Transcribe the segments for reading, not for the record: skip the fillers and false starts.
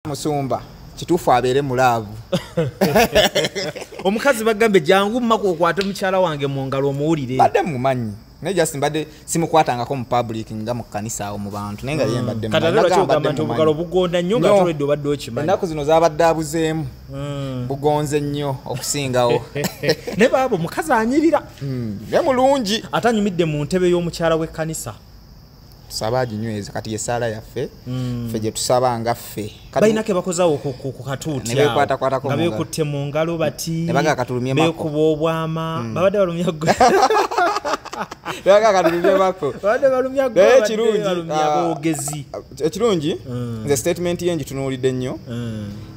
Musumba kituufu abeere mu love. Omukazi bagambe jangu mmako okwate mukyala wange mu ngalo omuwulire. Badde mumanyi naye just mbadde simukwatangako mu public nga mu kkanisa awo mu bantu, naye nga ye mbadde Kati ate lwaki ogamba nti obugalo bugonda nnyo nga tolwedde obadde okimanyi? Ennaku zino zaabadde abuzeemu, bugonze nnyo okusingawo. Naye baaba omukazi anyirira. Naye mulungi. Ate anyumidde mu ntebe y'omukyala w'ekkanisa. Tusaba aginyweze, kati ye ssaala yaffe, ffe gye tusaba nga ffe. Balina ke bakozawo ku katuuti Ne beekwatakwatako nga mu ngalo. beekutte mu ngalo bati, Ne baga katulumye mako. Beekuba obwama, babadde balumya gwe. Baga katulumye mako. Babadde balumya gwe, Naye babadde ekirungi, balumya boogezi. Ekirungi, nze statement ye ngitunuulidde nnyo,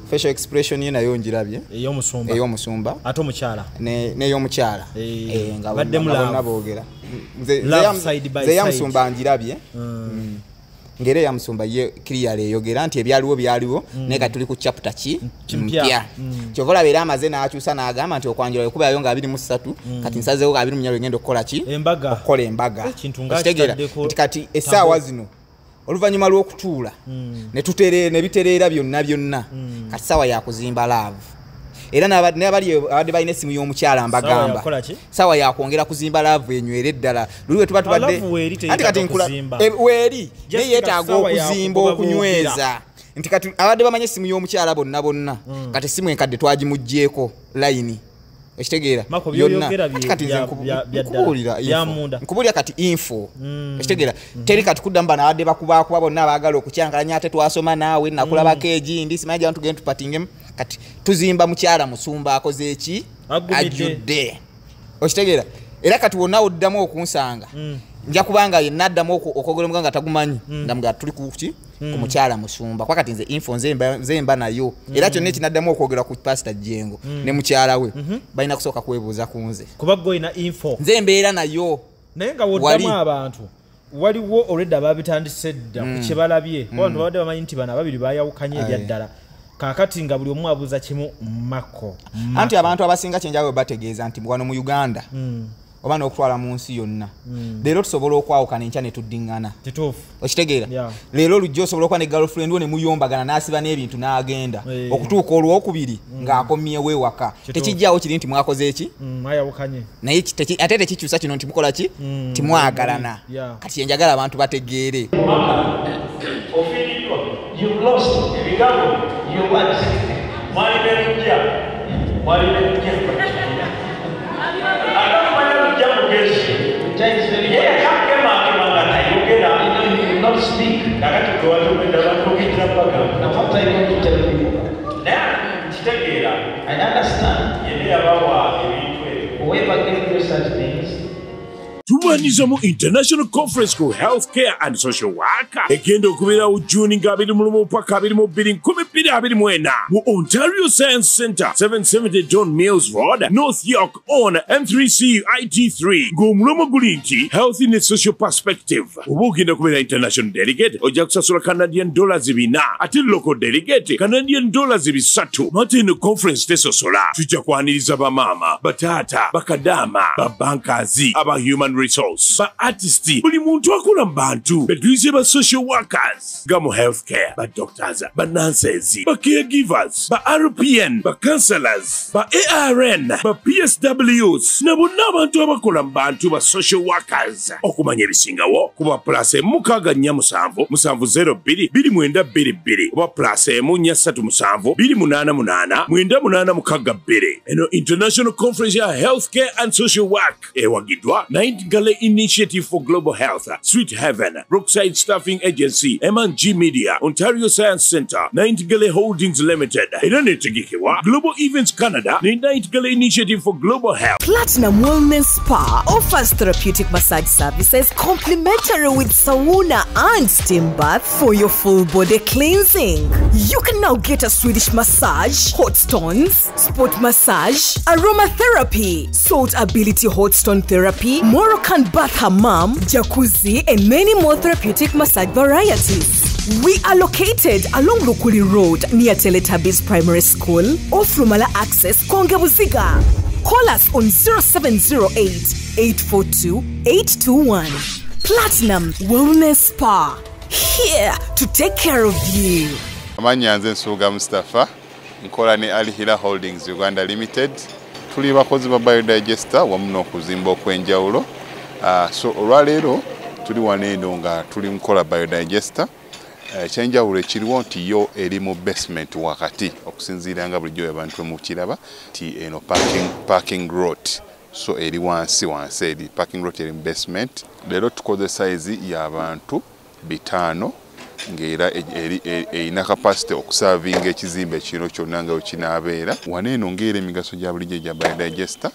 facial expression ye nayo ngirabye. Ey'omusumba. Ey'omusumba. Ate omukyala? N'ey'omukyala. Nga Badde mu nga bonna love. boogera. Nze Love side by nze side. Eyamusumba ngirabye. Ng'era eyamusumba ye clear eyogera nti ebyaliwo byaliwo, naye kati tuli ku chapter ki? Kimpya. Mpya. Kyova olaba era amaze n'akyusa n'agamba nti okwanjula wekubayo nga 23, kati nsazeewo 24 lwengenda okukola ki? Embaga. Okukola embaga. Ekintu nga Okitegeera? kitaddeko Nti kati essaawa zino oluvannyuma lw'okutuula ne bitereera byonna byonna, kati saawa yakuzimba love. Era n'abali abadde balina essimu y'omukyala mbagamba Yakukola ki? Saawa yakwongera kuzimba love enywere eddala. Luli we tuba tubadde Love weeri, anti kati teyetaaga kuzimba. Weeri Just naye yeetaaga saawa okuzimba, yakugoba. okunyweza, nti kati abadde bamanyi essimu y'omukyala bonna bonna, kati essimu enkadde twagimuggyeko layini, ekitegeera? Mako, Yonna. by'oyogera Ati kati nze bya ddala. nkubuulira Bya info. munda. Nkubuulira kati info, ekitegeera? Teri kati kuddamu bano abadde bakubakuba bonna abaagala okukyankalanya, ate twasoma naawe, nakulabako egindi, simanyi gya tugende tupatingemu. Kati tuzimba mukyala musumba akoze eki? Agumidde. Ajjudde, okitegeera? Era kati wonna oddamu okunsanga, nja kubanga yenna addamu okwogera omuga nga tagumanyi, nga mga tuli kuki ku mukyala musumba, kwa kati nze info nze mba nayo. Era kyonna ekinaddamu okwogera ku Pasita Jengo ne mukyala we, balina kusooka kwebuuza ku nze. Kuba gwe olina info. Nze mbeera nayo. Naye nga Wali. woddamu abantu, waliwo olwedda babitandise dda ku kye balabye. Abantu babadde bamanyi nti bano ababiri bayawukanye ebyaddala. Kaakati nga buli omu abuuza kimu, Mako? Anti abantu abasinga kyenjawulo bategeeza nti wano mu Uganda oba n'okutwala mu nsi yonna, leero tusobola okwawukana, enkya ne tuddiŋŋana. Okitegeera? Yeah. Leero olujja osobola okuba ne girlfriend wo ne muyombagana, n'asiba n'ebintu n'agenda, okutuuka olwokubiri ng'akomyewo ewaka. Tekijjaawo kiri nti mwakoze eki? Mwayawukanye. Naye ate tekikyusa kino nti mukola ki? Timwagalana. Kati kyenjagala abantu bategeere. Ofiiriddwa. You've lost Ebigambo. your words. Mwalina lujja, mwalina lujja, ate omanya lujja mugezi. Lujja is very Ye wise. yakakemaakema nga tayogera. You know, he will not speak. Kakati gwe watugenda batugijja bagamba. Now, what are you going to tell people? Naye nkitegeera. I understand. Yenna yabawa ebintu ebyo. Whoever gave you such things, Tubaniriza mu International Conference ku Healthcare and Social Work egenda okubeerawo Juni nga 21 paka 22 2024 mu Ontario Science Center, 770 Don Mills Road, North York on M3C IT3, ng'omulomo guli nti Health in a Social Perspective. Oba ogenda kubeera international delegate, ojja kusasula Canadian dollars 400, ate local delegate Canadian dollars 300. Mate eno conference tesosola. Tujja kwaniriza bamaama, bataata, bakadaama, babankazi, aba human resource, ba artist, buli muntu akola mu bantu betuyise ba social workers nga mu healthcare, ba doctors, ba nurses, ba caregivers, ba RPN, ba counselors, ba ARN, ba PSWs na bonna abantu abakola mu bantu ba social workers. Okumanya ebisingawo kuba +1 647 702 2922 oba +1 437 288 9862. Eno International Conference ya Healthcare and Social Work ewagiddwa Nightingale Initiative for Global Health, Sweet Heaven, Brookside Staffing Agency, M&G Media, Ontario Science Center, Nightingale Holdings Limited, era netegekebwa Global Events Canada ne Nightingale Initiative for Global Health. Platinum Wellness Spa offers therapeutic massage services complimentary with sauna and steam bath for your full body cleansing. You can now get a Swedish massage, hot stones, sport massage, aromatherapy, salt ability hot stone therapy, Moroccan bath hammam, jacuzzi, and many more therapeutic massage varieties. We are located along Lukuli Road near Teletubbies Primary School, off Lumala Access, Konge Buziga. Call us on 0708 842 821. Platinum Wellness Spa, here to take care of you. Amannya nze Nsubuga Mustafa, nkola ne Al Hila Holdings Uganda Limited. Tuli bakozi ba biodigester wamu n'okuzimba okw'enjawulo. So olwaleero tuli wano eno nga tuli nkola biodigester. Ekyenjawulo ekiriwo nti yo eri mu basement wakati, okusinziira nga bulijjo abantu mukiraba nti eno parking lot, so eri wansi wansi, eri parking lot eri mu basement. Leero tukoze size y'abantu 5 ng'era erina capacity okusavinga ekizimbe kino kyonna nga wekinaabeera. Wano eno ng'era emigaso gya bulijjo egya biodigester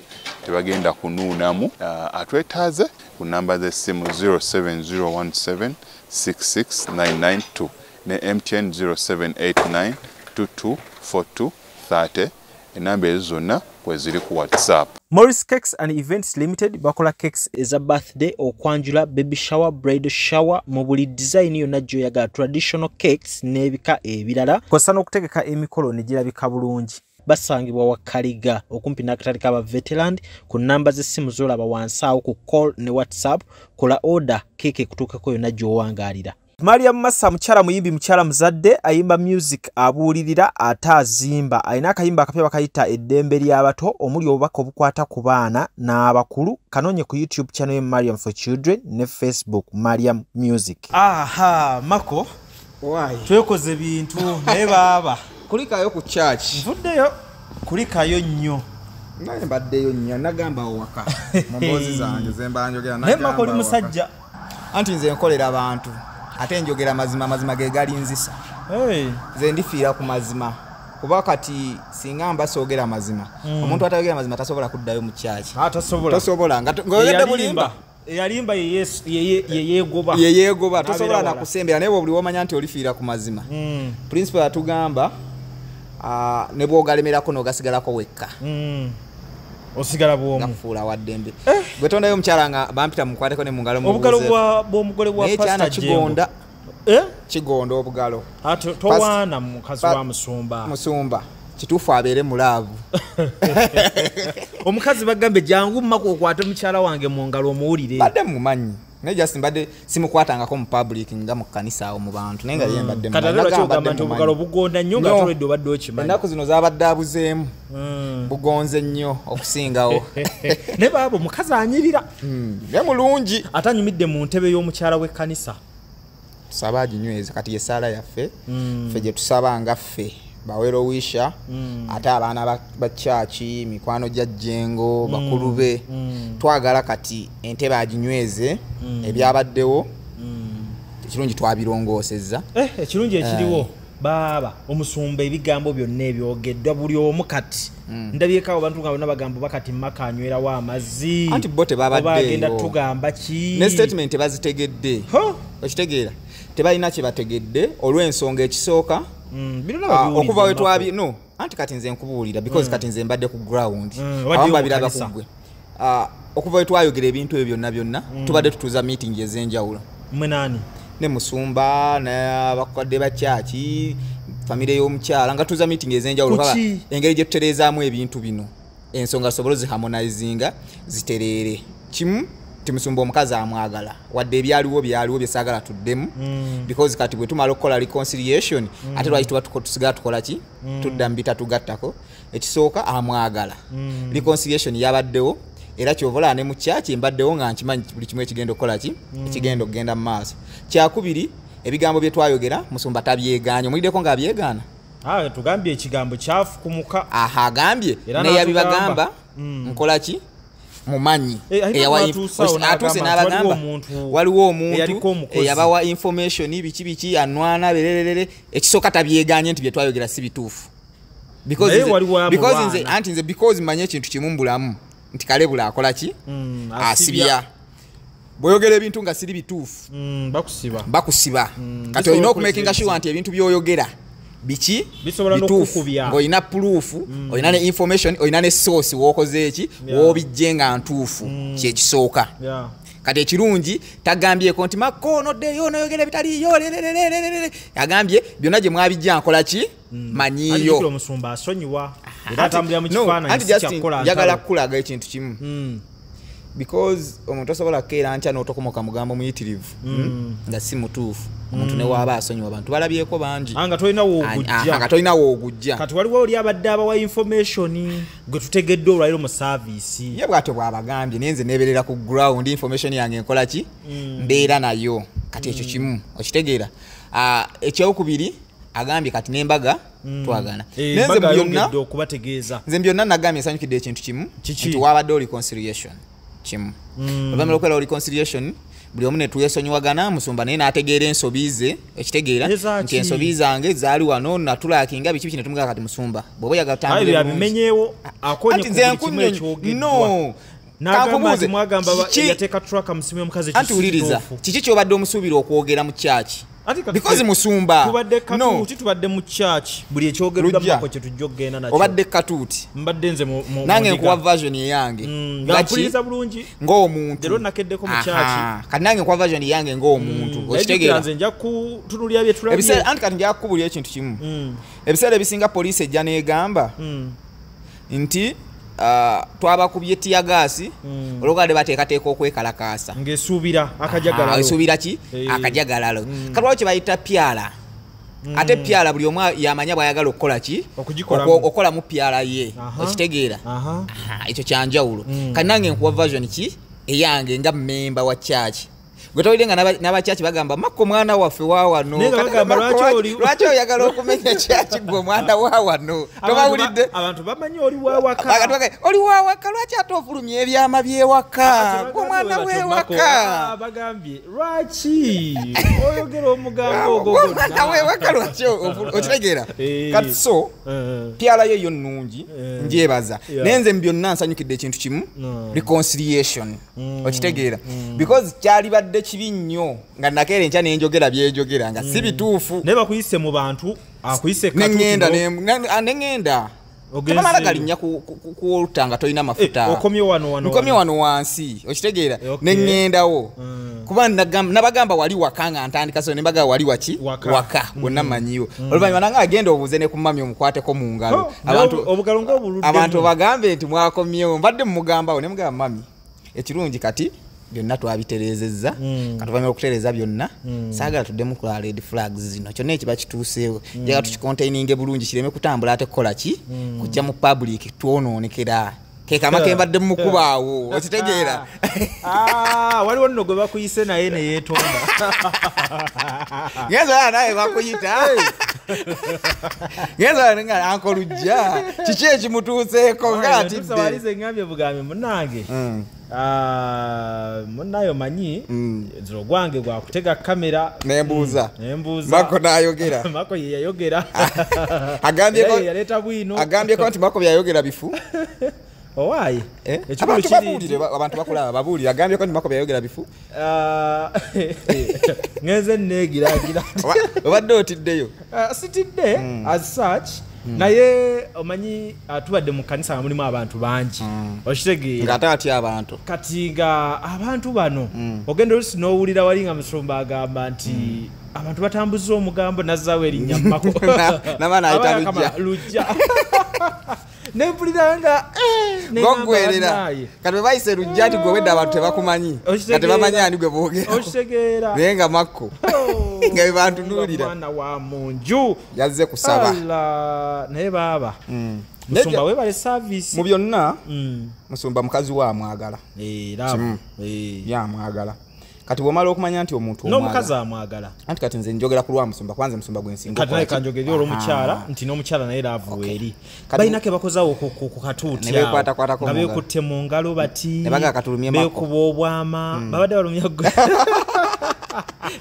tebagenda kunuunamu. Atwetaaze ku namba z'essimu 07017 66992 ne MTN 0789 2242 30. Enamba ezo zonna kweziri ku WhatsApp. Morris Cakes and Events Limited bakola cakes eza birthday, okwanjula, baby shower, bridal shower mu buli design yonna gy'oyagala, traditional cakes n'ebika ebirala. Kw'ossa n'okutegeka emikolo ne girabika bulungi. Basangibwa Wakaliga okumpi n'akatale k'aba Veteran ku namba z'essimu z'olaba wansi awo ku call ne WhatsApp. Kola order keeke ekutuukako yonna gy'owangaalira. Mariam Massa mukyala muyimbi, mukyala muzadde, ayimba music, abuulirira ate azimba. Alina akayimba akapya bakayita Eddembe ly'Abato, omuli obubaka obukwata ku baana n'abakulu. Kanoonye ku YouTube channel ye Mariam for Children ne Facebook Mariam Music. Aha, Mako, twekoze bintu naye baaba. Kulikayo ku church. Nvuddeyo kulikayo nnyo. Naye mbaddeyo nnyo, nagamba waka mu mboozi zange ze mba njogera. Naye Mako oli musajja. Anti nze nkolera abantu, ate njogera mazima, mazima ge galinzisa. Nze ndifiira ku mazima, kuba kati singa mba soogera mazima, omuntu atayogera mazima tasobola kuddayo mu church. Tosobola nga ng'oyogedde bulimba. Eyalimba yeyeegoba. Yeyeegoba, tosobola nakusembera. Naye buli womanya nti olifiira ku mazima. Principal atugamba ne bw'ogalemerako n'ogasigalako wekka. Osigala bw'omu. Ngakufuula wa ddembe. Gwe tondayo omukyala nga bampita mukwateko ne mu ngalo mubuuze. Obugalo bw'omugole bwa Pastor Kigonda. Kigonda obugalo. Towaana mukazi wa musumba. Musumba. Kituufu abeere mu laavu. Omukazi bagambe jangu Mako okwate mukyala wange mu ngalo omuwulire. Mbadde mumanyi. Naye just mbadde simukwatangako mu public nga mu kkanisa awo mu bantu, naye nga ye mbadde mumanyi. Kati ate lwaki ogamba nti obugalo bugonda nnyo nga tolwedde obadde okimanyi? Ennaku zino zaabadde abuzeemu. Bugonze nnyo okusingawo. Naye baaba omukazi anyirira. Naye mulungi. Ate anyumidde mu ntebe y'omukyala w'ekkanisa. Tusaba aginyweze, kati ye ssaala yaffe. Ffe gye tusaba nga ffe bawerowisha, ate abaana ba church, mikwano gya Jjengo, bakulu be. Twagala kati entebe aginyweze, ebyabaddewo ekirungi twabirongoosezza. Ekirungi ekiriwo baaba omusumba ebigambo byonna ebyogeddwa buli omu kati. Ndabyeko abantu nga bonna bagamba bakati Mako anywerawo amazzi. Anti bo tebabaddeeyo. Bagenda tugamba ki? Ne statement tebazitegedde. Okitegeera? Tebalina kye bategedde olw'ensonga ekisooka. Okuva we twabi no anti kati nze nkubuulira because kati nze mbadde ku ground abamu babiraba ku ggwe. Okuva we twayogera ebintu ebyo byonna byonna tubadde tutuuza meeting ez'enjawulo. Mmwe nani? Ne musumba n'abakadde ba church, famire y'omukyala, nga tutuuza meeting ez'enjawulo engeri gye tutereezaamu ebintu bino, ensonga tusobole ziharmonizinga zitereere. Kimu timusumba omukazi amwagala, wadde ebyaliwo byaliwo byesaagala tuddemu, because kati bwe tumala okukola reconciliation ate lwaki tuba tusigala tukola ki? Tudda mu bitatugattako. Ekisooka amwagala, reconciliation yabaddewo, era ky'ova olaba ne mu church mbaddewo nga nkimanyi buli kimu ekigenda okukola ki? Ekigenda okugenda mu maaso. Kyakubiri, ebigambo bye twayogera musumba tabyegaanye. Omuliddeko ng'abyegaana? Tugambye ekigambo kyafukumuka. Aha, agambye naye yabibagamba nkola ki? Mumanyi. Atuuse n'abagamba waliwo omuntu eyabawa information biki biki anwana bererere. Ekisooka tabyegaanye nti bye twayogera si bituufu. Because nze anti nze because manye ekintu kimu mbulamu nti kalebula akola ki? Asibya. Bw'oyogera ebintu nga siri bituufu bakusiba. Kati olina okumakinga sure nti ebintu by'oyogera biki bituufu, ng'olina proof, olina ne information, olina ne source w'okoze eki w'obijje nga ntuufu. Kyekisooka. Kati ekirungi tagambyeko nti Mako onoddeyo n'oyogera ebitaliiyo lererererere. Agambye byonna gye mwabijja nkola ki? Manyiyo. Omusumba asonyiwa era atambulira mu kifaananyi si kyakukola. Njagala kukulaga ekintu kimu. Because omuntu osobola kukeera nkya n'otokomoka mugambo muyitirivu nga si mutuufu. Omuntu ne waaba asonyiwa, abantu balabyeko bangi. Nga tolina woogujja. Nga tolina woogujja. Kati waliwo oli abadde abawa information gwe tutegedde olwaliro mu service. Ye bw'atyo bw'abagambye, naye nze neeberera ku ground, information yange nkola ki? Mbeera nayo. Kati ekyo kimu okitegeera. Ekyokubiri agambye kati n'embaga twagana. Okubategeeza. Nze byonna nagambye nsanyukidde ekintu kimu nti wabaddewo reconciliation kimu. Oluvannyuma lw'okubeerawo reconciliation, buli omu ne twesonyiwagana, musumba naye n'ategeera ensobi ze, ekitegeera nti ensobi zange zaali wano natulakinga biki biki, ne tumugamba kati musumba bw'oba oyagala tutambule bulungi. Abimenyeewo, akonye ku buli kimu ekyogeddwa. N'agamba nti mwagamba yateeka tracker mu ssimu y'omukazi. Anti wuliriza, kiki ky'obadde omusuubira okwogera mu church? Because musumba tubadde katuuti, tubadde mu church, buli ekyogeddwa mako kye tujja okugenda nakyo. Obadde katuuti. Mbadde nze nange nkuwa version eyange. Nga mpuliriza bulungi ng'omuntu. Leero nakeddeko mu church. Kati nange nkuwa version eyange ng'omuntu. Okitegeera. Nze nja kutunuulira bye tulabye. Ebiseera anti kati nja kukubulira ekintu kimu. Ebiseera ebisinga poliisi ejja n'egamba nti twabakubye tiyagaasi olwokubadde bateekateeka okwekalakaasa. Ng'esuubira akajagalalo. Esuubira ki? Akajagalalo. Kati waliwo kye bayita pyala. Ate pyala buli omu yamanya bw'ayagala okukola ki? Okukolamu pyala ye. Okitegeera? Ekyo kyanjawulo. Kati nange nkuwa version ki? Eyange nga mmemba wa church. Gwe towulidde nga n'abakyaki bagamba Makko mwana waffe wa wano. Lwaki oyagala okumenya kyaki gwe omwana wa wano? Tobawulidde? Abantu bamanyi oli wa waka. Oli wa waka, lwaki ate ofulumya ebyama by'ewaka? Gwe omwana w'ewaka. Bagambye lwaki oyogera omugambo ogwo gwonna? Omwana w'ewaka lwaki okitegeera? Kati so pyala ye yo nnungi, njebaza. Naye nze mu byonna nsanyukidde ekintu kimu, reconciliation. Okitegeera? Because kyalibadde kibi nnyo nga nakeera enkya nenjogera byenjogera nga si bituufu. Naye bakuyise mu bantu, akuyise katuuti nengenda tebamala galinnya ku altar nga tolina mafuta. Okomye wano wano. Nkomye wano wansi, okitegeera? Nengendawo. Kuba nabagamba wali waka nga ntandika, so nembaga wali waki? Waka. Bonna mmanyiwo. Oluvannyuma nanga agenda obuuze ne ku mami omukwateko mu ngalo. Obugalo ng'obuluddemu. Abantu bagambe nti mwakomyewo, mbadde mumugambawo ne mugamba mami ekirungi kati byonna twabitereezezza, kati okutereeza byonna, saagala tuddemu kulala red flags zino, kyonna ekiba kituuseewo njagala tukicontaininge bulungi kireme kutambula ate kukola ki? Kujja mu public twonoonekera. Kekama ke mbadde mukubaawo, okitegeera? Waliwo nno gwe bakuyise naye ne yeetonda. Ngenza naye bakuyita. Ngenza nga anko Lujja, kiki ekimutuuseeko ng'atidde? Walize ngambye bugambe munnange. Munnayo manyi nziro gwange gwa kutega kamera. Nembuuza. Nembuuza. Mako n'ayogera. Mako ye yayogera. Agambyeko yaleeta bwino. Agambyeko nti Mako byayogera bifu. Owaaye. Abantu babuulire, abantu bakulaba babuulire. Agambyeko nti Mako byayogera bifu. Ngenze neegiraagira. Obadde otiddeyo? Sitidde as such. Naye omanyi tubadde mu kkanisa nga mulimu abantu bangi. Okitegeera? Ng'ate atya abantu. Kati nga abantu bano ogenda oluusi n'owulira wali nga musumba agamba nti abantu batambuza omugambo nazzaawo erinnya Mako. N'abaana ayita Lujja. Nempulira nga gogwerera. Kati bwe bayise Lujja nti gwe wedde abantu tebakumanyi. Nga tebamanyi ani gwe boogera. Okitegeera. Naye nga Makko nga bwe bantunuulira. Mwana wa mu nju. Yazze kusaba. Allah, naye baaba. Musumba weebale service. Mu byonna musumba mukazi we amwagala. Yamwagala. Kati bw'omala okumanya nti omuntu omwagala. N'omukazi amwagala. Anti kati nze njogera ku lwa musumba, kwanza musumba gwe nsinga. Kati naye kanjogere olw'omukyala nti n'omukyala naye laavu weeri. Balina ke bakozaawo ku katuuti Ne awo. beekwatakwatako Nga mu ngalo. beekutte mu ngalo bati. Ne bagala katulumye Mako. Beekuba obwama. Babadde balumya ggwe.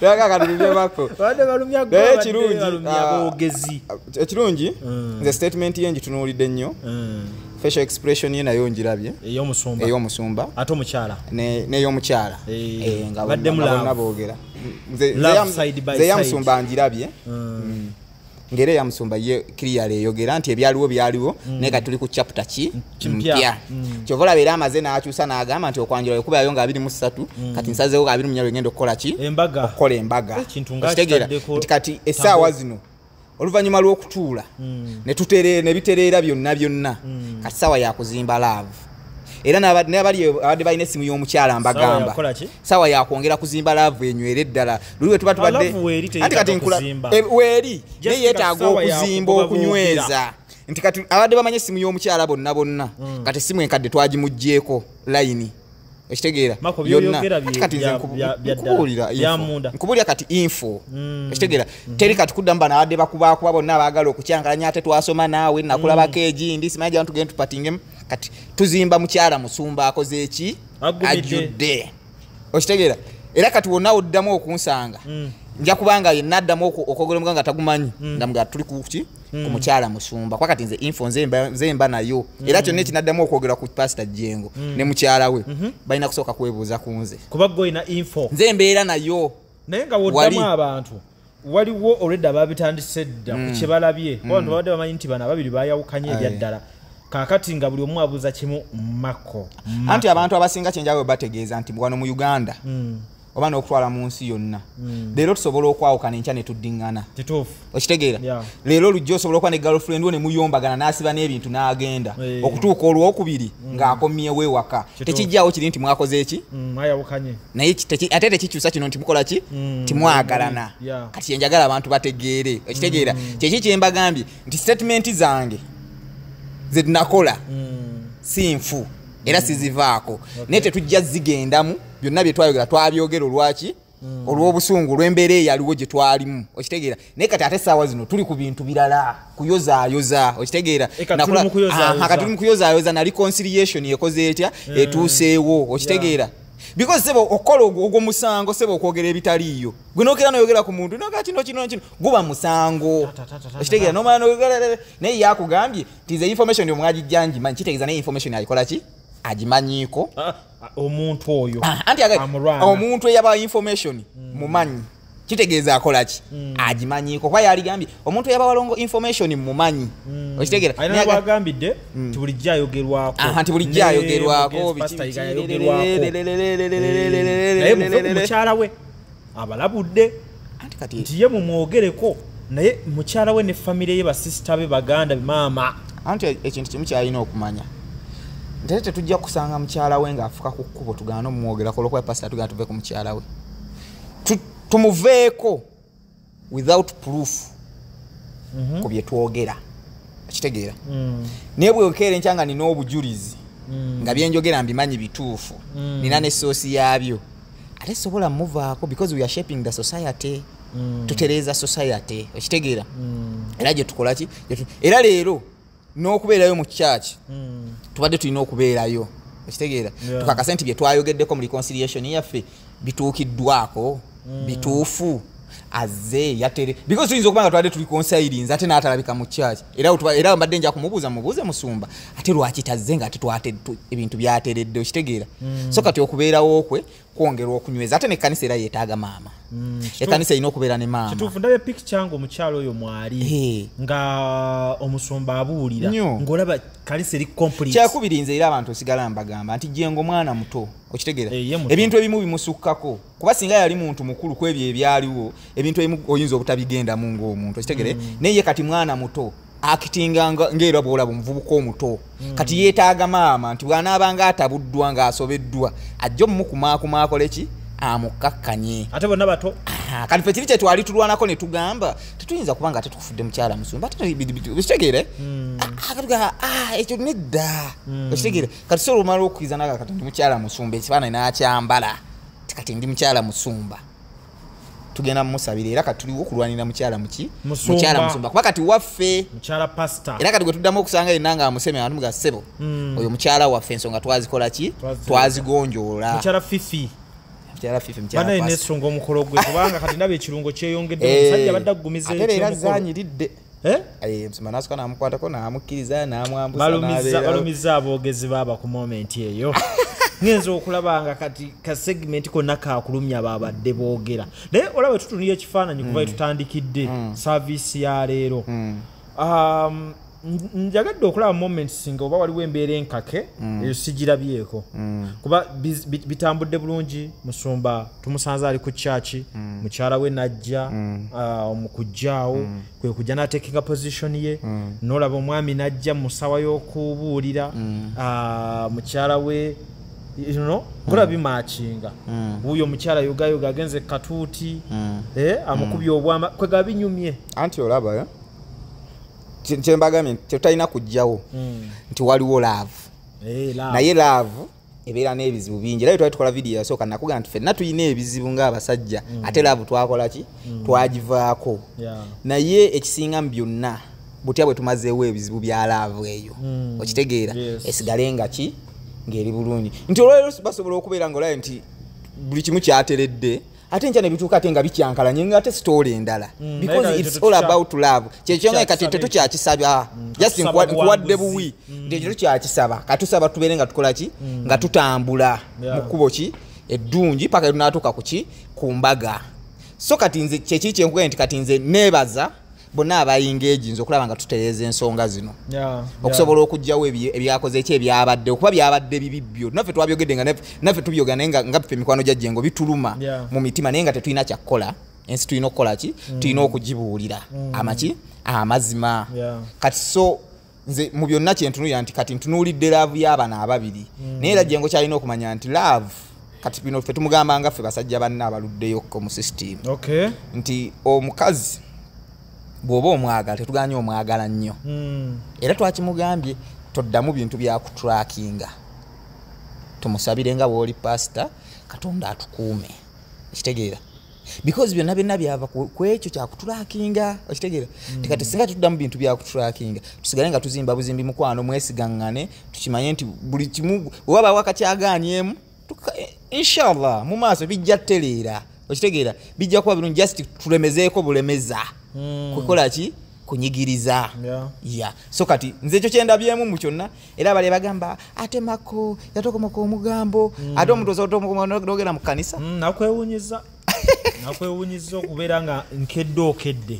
Bagala katulumye Mako. Babadde balumya ggwe, Naye babadde ekirungi, balumya boogezi. Ekirungi, nze statement ye ngitunuulidde nnyo. Facial expression ye nayo ngirabye. Ey'omusumba. Ey'omusumba. Ate omukyala. N'ey'omukyala. Nga Baddemu bonna love. boogera. Nze Love side by nze side. yamusumba ngirabye. Ng'era eyamusumba ye clear eyogera nti ebyaliwo byaliwo, naye kati tuli ku chapter ki? Kimpya. Mpya. Kyova olaba era amaze n'akyusa n'agamba nti okwanjula bwe kubeerayo nga 23, kati nsazeewo nga 24 ngenda okukola ki? Embaga. Okukola embaga. Ekintu nga Okitegeera? kitaddeko Nti kati essaawa zino oluvannyuma lw'okutuula ne bitereera byonna byonna, kati ssaawa ya kuzimba love. Era n'abali abadde balina essimu y'omukyala mbagamba sawa yakwongera kuzimba love enywere eddala. Luli we tuba tubadde anti kati nkula weeri naye yeetaaga okuzimba okunyweza nti kati abadde bamanye essimu y'omukyala bonna bonna kati essimu enkadde twagimuggyeko layini. Ekitegeera yonna kati nze nkubuulira kati info ekitegeera teri kati kuddamu bano abadde bakubakuba bonna abaagala okukyankalanya ate twasoma naawe nakulabako egindi simanyi gya tugende tupatingemu. Kati tuzimba mukyala musumba akoze eki ajjudde. Okitegeera era kati wonna oddamu okunsanga nja kubanga yenna addamu okwogera omugambo nga tagumanyi nga tuli ku ki ku mukyala musumba kwa kati nze info nze mba nayo. Era kyonna ekinaddamu okwogera ku Pastor Jengo ne mukyala we balina kusooka kwebuuza ku nze kuba gwe olina info nze mbeera nayo. Naye nga woddamu abantu waliwo olwedda babitandise dda ku kye balabye abantu babadde bamanyi nti bano ababiri bayawukanye ebyaddala. Kakati nga buli omu abuuza kimu Mako. Anti abantu abasinga kyenjawulo bategeeza nti wano mu Uganda oba n'okutwala mu nsi yonna leero tusobola okwawukana enkya ne tuddiŋŋana. Okitegeera leero olujja osobola okuba ne girlfriend wo ne muyombagana n'asiba n'ebintu n'agenda okutuuka olwokubiri ng'akomyewo ewaka. Tekijjaawo kiri nti mwakoze eki naye ate tekikyusa kino nti mukola ki timwagalana. Kati kyenjagala abantu bategeere. Okitegeera kyeki kye mbagambye nti statement zange ze nakola si nfu era sizivaako naye tetujja zigendamu. Byonna bye twayogera twabyogera olwaki olw'obusungu olw'embeera eyaliwo gye twalimu. Okitegeera naye kati ate essaawa zino tuli ku bintu birala kuyozaayoza. Okitegeera kati tuli mu kuyozaayoza na reconciliation ekoze etya etuuseewo. Okitegeera because sebo okola ogwo musango sebo okwogera ebitaliiyo gwe nookera noyogera ku muntu noga kino kino kino guba musango. Okitegeera nomala noyogera naye yakugambye nti ze information omwagijja ngimanyi kitegeeza naye information agikola ki agimanyiiko omuntu oyo anti omuntu eyaba information mumanyi kitegeeza akola ki agimanyiiko kuba yaligambye omuntu eyaba walongo information mumanyi. Okitegeera alina bwagambidde nti bulijjo ayogerwako nti bulijjo ayogerwako naye muve ku mukyala we abalabudde nti ye mumwogereko naye mukyala we ne famire ye basisita be baganda be maama. Anti ekintu kimu kyalina okumanya nti tetujja kusanga mukyala we ng'afuka ku kkubo tugaana omumwogerako olwokuba pasita tugaana tuve ku mukyala we tumuveeko without proof ku bye twogera. Okitegeera naye bweokeera enkya nga nina obujulizi nga byenjogera mbimanyi bituufu nina ne soosi yaabyo ate sobola muvaako because we are shaping the society. Tutereeza society. Okitegeera era gye tukola ki era leero n'okubeerayo mu church tubadde tulina okubeerayo. Okitegeera tukakase nti bye twayogeddeko mu reconciliation yaffe bituukiddwako bituufu azze yatere because tuyinza okuba nga tubadde tuli reconcilinze ate n'atalabika mu church. Era mbadde nja kumubuuza mubuuze musumba ate lwaki tazze nga ate ebintu byateredde. Okitegeera so kati okubeerawo kwe kwongera okunyweza ate n'ekkanisa era yeetaaga maama. Ekkanisa erina okubeera ne maama. Kituufu ndabye picture nga omukyala oyo mwali nga omusumba abuulira ng'olaba kanisa eri complete. Kyakubiri nze era abantu osigala mbagamba nti Jengo mwana muto. Okitegeera ebintu ebimu bimusukkako kuba singa yali muntu mukulu ku ebyo ebyaliwo ebintu ebimu oyinza obutabigendamu ng'omuntu. Okitegeera naye kati mwana muto akitinga ng'era bw'olaba omuvubuka omuto kati yeetaaga maama nti bw'anaabanga atabuddwa ng'asobeddwa ajja omumukumaakuma akole ki amukkakkanye ate bonna bato. Kati ffe kiri kye twali tulwanako ne tugamba tetuyinza kuba nga tetukufudde mukyala musumba okitegeere ekyo nedda. Okitegeere kati sobola omala okukkiriza naga kati ndi mukyala musumba ekifaananyi n'akyambala kati ndi mukyala musumba tugenda mumusabira era kati tuliwo okulwanira mukyala muki mukyala musumba kuba kati waffe mukyala pastor era kati gwe tuddamu okusanga yenna nga amuseme abantu muga ssebo oyo mukyala waffe ensonga twazikola ki twazigonjoola. Mukyala Fifi mukyala Fifi mukyala pastor bana nesonga omukolo gwe kubanga kati ndaba ekirungo kyeyongedde omusajja abadde agumiza ate era zanyiridde musumba n'asooka n'amukwatako n'amukkiriza n'amwambusa balumiza aboogezi baaba ku moment eyo. Ngenza okulaba nga kati ka segment konna kakulumya babadde boogera naye olaba tutunulira ekifaananyi kuva tutandikidde service ya leero. Njagadde okulaba moments nga oba waliwo embeera enkake eyo sigirabyeko kuba bitambudde bulungi. Musumba tumusanze ali ku church, mukyala we najja omukujjaawo kwe kujja n'atekinga position ye, n'olaba omwami najja mu ssawa y'okubuulira mukyala we, you know, ngola bimakinga wuyo omukyala yogayoga agenze katuuti, amukubye obwama kwega binyumye. Anti olaba kyembagambye tetutalina kujjawo nti waliwo love, naye love ebeera n'ebizibu bingi. Era twali tukola vidiyo yasooka nakugamba nti ffenna tulina ebizibu ng'abasajja, ate love twakola ki? Twagivaako. Naye ekisinga mu byonna butya bwe tumazeewo ebizibu bya love eyo, okitegeera, esigale nga ki ng'eri bulungi. Nti olwaleero basobola okubeera ng'olabe nti buli kimu kyateredde, ate enkya ne bituuka ate nga bikyankalanye nga ate sitoola endala, because it's all about love. Kyekyonga kati tetukyakisaba, just nkuwadde buwi nti ekyo tukyakisaba. Katusaba tubeere nga tukola ki, nga tutambula mu kkubo ki eddungi paka tunaatuuka ku ki, ku mbaga. So kati nze kyekiri kyenkugambye nti kati nze neebaza bonna abayingeegi nze okulaba nga tutereeza ensonga zino okusobola okuggyawo ebyakoze ki ebyabadde, okuba byabadde bibi byo naffe twabyogedde nga naffe tubyogera, naye nga ffe emikwano gya Jjengo bituluma mu mitima, naye nga tetulina kyakukola. Ensi tulina okukola ki? Tulina okugibuulira amaki amazima. Kati so nze mu byonna kyentunuulira nti kati ntunuulidde love y'abano ababiri, naye era Jjengo kyalina okumanya nti love kati bino ffe tumugamba nga ffe basajja banna abaluddeyokko mu system, nti omukazi bw'oba omwagala tetuganye omwagala nnyo, era twakimugambye toddamu bintu byakutrackinga, tumusabire nga bw'oli pasita Katonda atukuume, okitegeera, because byonna byonna byava ku ekyo kyakutrackinga, okitegeera. Tikati singa tutuddamu bintu byakutrackinga, tusigale nga tuzimba buzimbi mukwano, mwesigaŋŋane, tukimanye nti buli kimu waba wakakyagaanyemu, inshallah mu maaso bijja ttereera, okitegeera, bijja kuba birungi, just tulemezeeko bulemeza kukola ki, kunyigiriza. So kati nze ekyo kyendabyemu mu kyonna. Era bali bagamba atemako yatokomako omugambo, ate omuntu osobola mu kkanisa. Nakwewunyiza nakwewunyiza okubeera nga nkedde okedde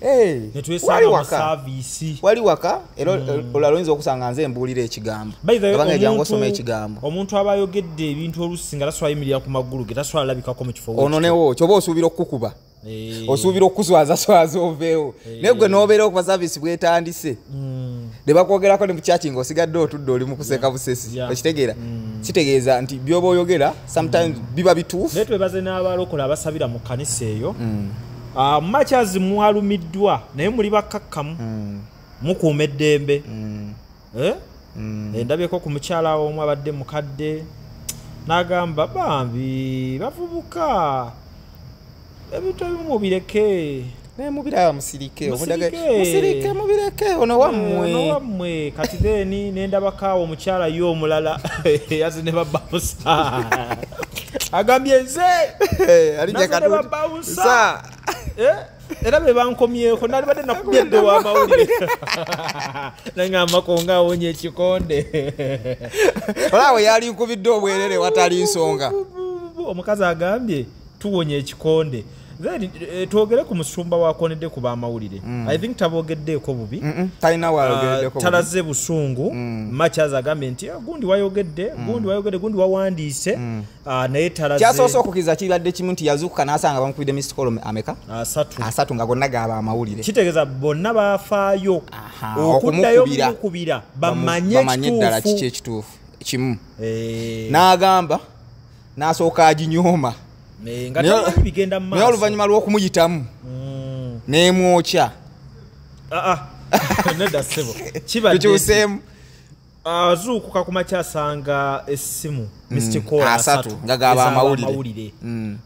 netwesanga mu service wali waka, era olala oyinza okusanga nze mbuulira ekigambo abanga jangu osoma ekigambo. Omuntu aba ayogedde ebintu olusi nga tasobola yimirira ku magulu ge, tasobola alabikako mu kifo ono newo kyoba osuubira okukukuba, osuubira okuswazaswaza oveewo, naye gwe n'obeera okuba service bwetandise ne bakwogerako ne mu church ng'osigadde otudde oli mu kuseka busesi, okitegeera. Kitegeeza nti by'oba oyogera sometimes biba bituufu. Naye twebaze n'abalokola abasabira mu kkanisa eyo, makyazi mwalumiddwa naye muli bakkakkamu, mukuuma eddembe. Endabyeko ku mukyala omu abadde mukadde n'agamba bambi bavubuka ebintu ebimu mubireke, naye mubiraba musirike, musirike mubireke, ono wammwe, ono wammwe. Kati then nendabakaawo omukyala ye omulala yaze ne babawusa, agambye nze naze ne babawusa, era be bankomyeko nalibadde nakubye edde w'amawulire nangambako ng'awonye ekikonde. Olaba yali nkubidde obwerere watali nsonga. Omukazi agambye tuwonye ekikonde. Then twogere ku musumba wakonedde ku bamawulire. I think tabogeddeeko bubi, talina wayogeddeko bubi, talaze busungu. Machazi agambye nti gundi wayogedde, gundi wayogedde, gundi wawandiise, naye talaze. Kyasoose okukkiriza kibadde kimu nti yazuukuka n'asanga bamukubidde missed call ameka asatu nga gonna gaba amawulire. Kitegeeza bonna baafaayo okuddayo okumukubira bamanye ddala kiki ekituufu kimu. N'agamba n'asooka aginyooma naye oluvannyuma lw'okumuyitamu n'emwokya. Nedda ssebo, kibadde azuukuka ku makya asanga essimu missed call asatu nga gaba amawulire,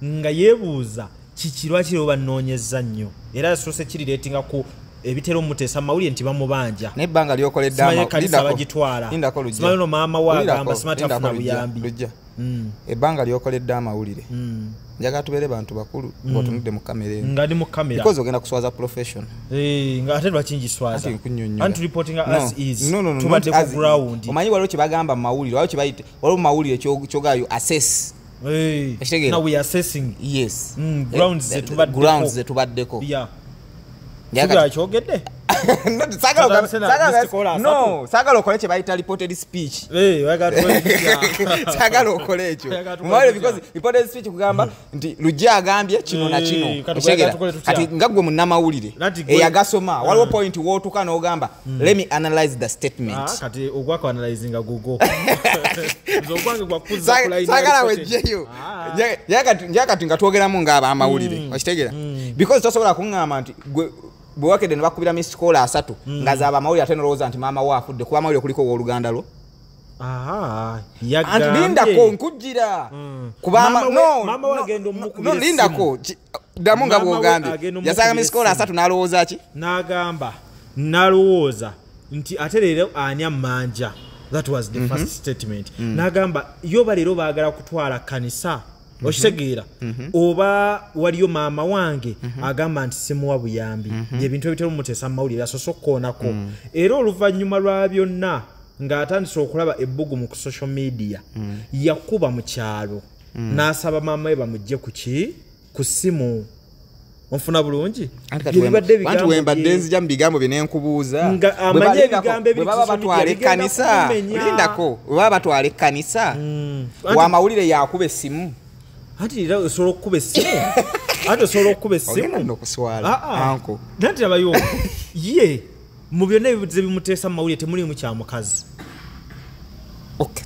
nga yeebuuza kiki lwaki leero bannoonyezza nnyo. Era yasoose kirireetinga ku ebitera omuteesa amawulire nti bamubanja, naye ebbanga lyokoledde kanisa bagitwala, simanyi no maama we agamba simanyi tafuna buyambi. Ebbanga lyokoledde amawulire, njagala tubeere bantu bakulu ng'otunudde mu kamera eno, nga ndi mu kamera, because ogenda kuswaza profession. Nga ate lwaki ngiswaza? Anti reporting as is, tubadde ku ground. Omanyi waliwo kye bagamba mu mawulire, waliwo kye bayita, waliwo mu mawulire kyogayo assess. Now we are assessing. Yes. Grounds ze tubaddeko. Grounds ze tubaddeko. Kyogedde. No, saagala okole kye bayita reported speech. Saagala okole ekyo mumawulire, because reported speech kugamba nti Lujja agambye kino na kino. Kati nga gwe munnamawulire eyagasoma, waliwo point wootuka n'ogamba let me analyze the statement. Kati ogwako analyzinga gugo. Saagala wejjeyo. Njakati nga twogeramu ng'abamawulire, okitegeera? Because tosobola kuŋŋamba nti bwe wakedde ne bakubira missed call 3 nga zaaba amawulire ate nolowooza nti maama wo afudde, kuba amawulire kuliko owooluganda lwo. Anti lindako nkujjira. No, lindako ddamu nga bw'ogambye yasanga missed call 3 n'alowooza ki? N'agamba n'alowooza nti ate leero ani ammanja. That was the first statement. N'agamba yo leero baagala kutwala kanisa, okitegeera, oba waliyo maama wange agamba nti simuwa buyambi, ebintu ebitera omuteesa mu mawulire asoose okukoonako. Era oluvannyuma lwa byonna ng'atandise okulaba ebbugumu ku social media, yakuba mu kyalo n'asaba maama we bamugje ku ki? Ku ssimu. Onfuna bulungi? Anti wembadde nzija mu bigambo bye nenkubuuza. Bwe baba batwala ekkanisa, lindako, bwe baba batwala ekkanisa, wamawulire yakuba essimu. Anti era osobola okukuba essimu. Anti osobola okukuba essimu. Ogenda nno okuswala, anko. Nanti labayo, ye mu byonna ebibuuzo ebimuteesa mu mawulire temulimu kya mukazi.